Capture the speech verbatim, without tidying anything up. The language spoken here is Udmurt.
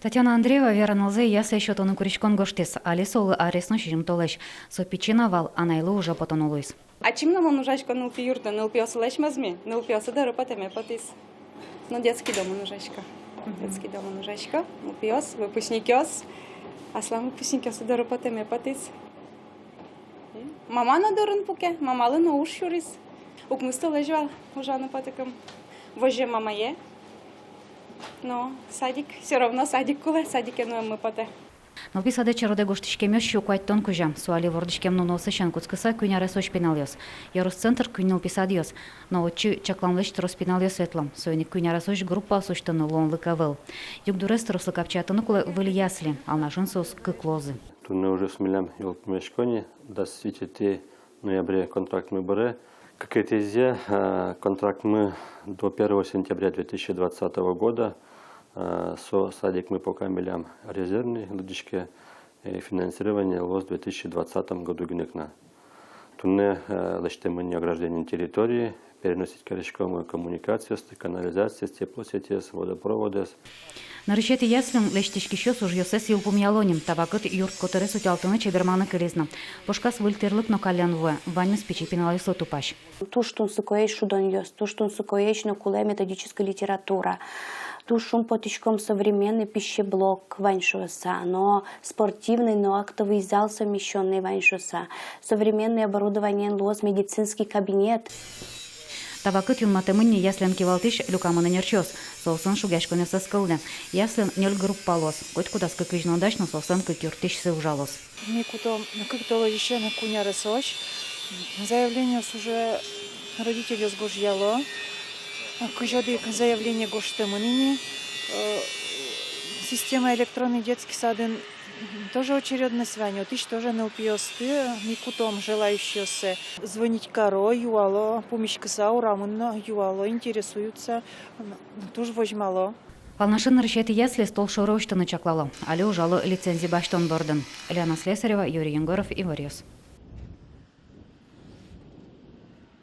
Татьяна Андреева веранэлзэ ясле сётыны куриськон гожтӥз. Али солы арес но сизьым толэзь. Со пичи на вал, анайлы уже потоно луиз. Ачим но мон ужасько нылпи юртын, нылпиослэсь мӧзми, нылпиосы доры потэме потӥз. Но детский домын ужасько. Детский домын ужасько, нылпиос, выпускникъёс. Аслам выпускникъёсы доры потэме потӥз. Мама но дорын пуке, мамалы но уж сюриз. Укмыс толэзь вал ужаны потыкум. Возе мамае. Но садик, всё равно садик кулэ, садике нуэммы потэ. Нылпи садэ черодэ гожтӥськемъёс сю куатьтон кузя. Со али вордӥськем нуныосысен кутскыса куинь аресозь пиналъёс. Ёрос центр куинь нылпи садъёс. Но отчы чакламлэсь трос пиналъёс ветло. Соин ик куинь аресозь группаос усьтыны луонлык ӧвӧл. Югдурез трослы капчиятыны кулэ выль ясли. Алнашын соос кык луозы. Туннэ ужез милям йылпумъяське ни, дас витетӥ ноябре контрактмы быре. Кыкетӥез, э, контрактмы до первого сентября две тысячи двадцатого года, э, со садикмы пока милям резервный лыдӟиське, э, финансирование луоз две тысячи двадцатом году гинэ ик на. Туннэ, э, лэсьтэмын ограждение территории, переносить кариськом коммуникациосты, канализациез, теплосетез, водопроводэз. Нырысетӥ яслиын лэсьтӥськисьёс ужъёссэс йылпумъяло ни. Та вакыт юрт котырез утялтыны чеберманы кылиз на. Пушказ выль тӥрлык но каллен вуэ, ваньмыз пичи пиналъёслы тупась. Туж тунсыкоесь шудонъёс, туж тунсыкоесь но кулэ методической литература. Туж шумпотӥськом, современный пищеблок вань шуыса, но спортивный но актовый зал совмещённый вань шуыса. Современный оборудованиен луоз медицинский кабинет. Та вакыт юнматэмын ни яслиен кивалтӥсь люкамын ӧнерчиос. Соосын шугъяськонъёс ӧз кылды. Яслиын ньыль группа луоз. Котькудаз кыкызь но дась но соослэн кык юрттӥсьсы ужалоз. Ми кутом кык толэзьысен куинь аресозь. Заявлениос уже родительёс гожъяло. Кызь одӥг заявление гожтэмын ини. Э, система электронный детский садын тоже очередность вань, отысь тоже нылпиосты ми кутом, желающиоссэ. Звонить каро, юало, пумиськыса урамын но юало, интересуются, туж возьмало. Алнашын нырысетӥ яслиез толшоре усьтыны чаклало. Али ужало лицензи басьтон бордын. Лена Слесарева, Юрий Егоров, «Иворъёс».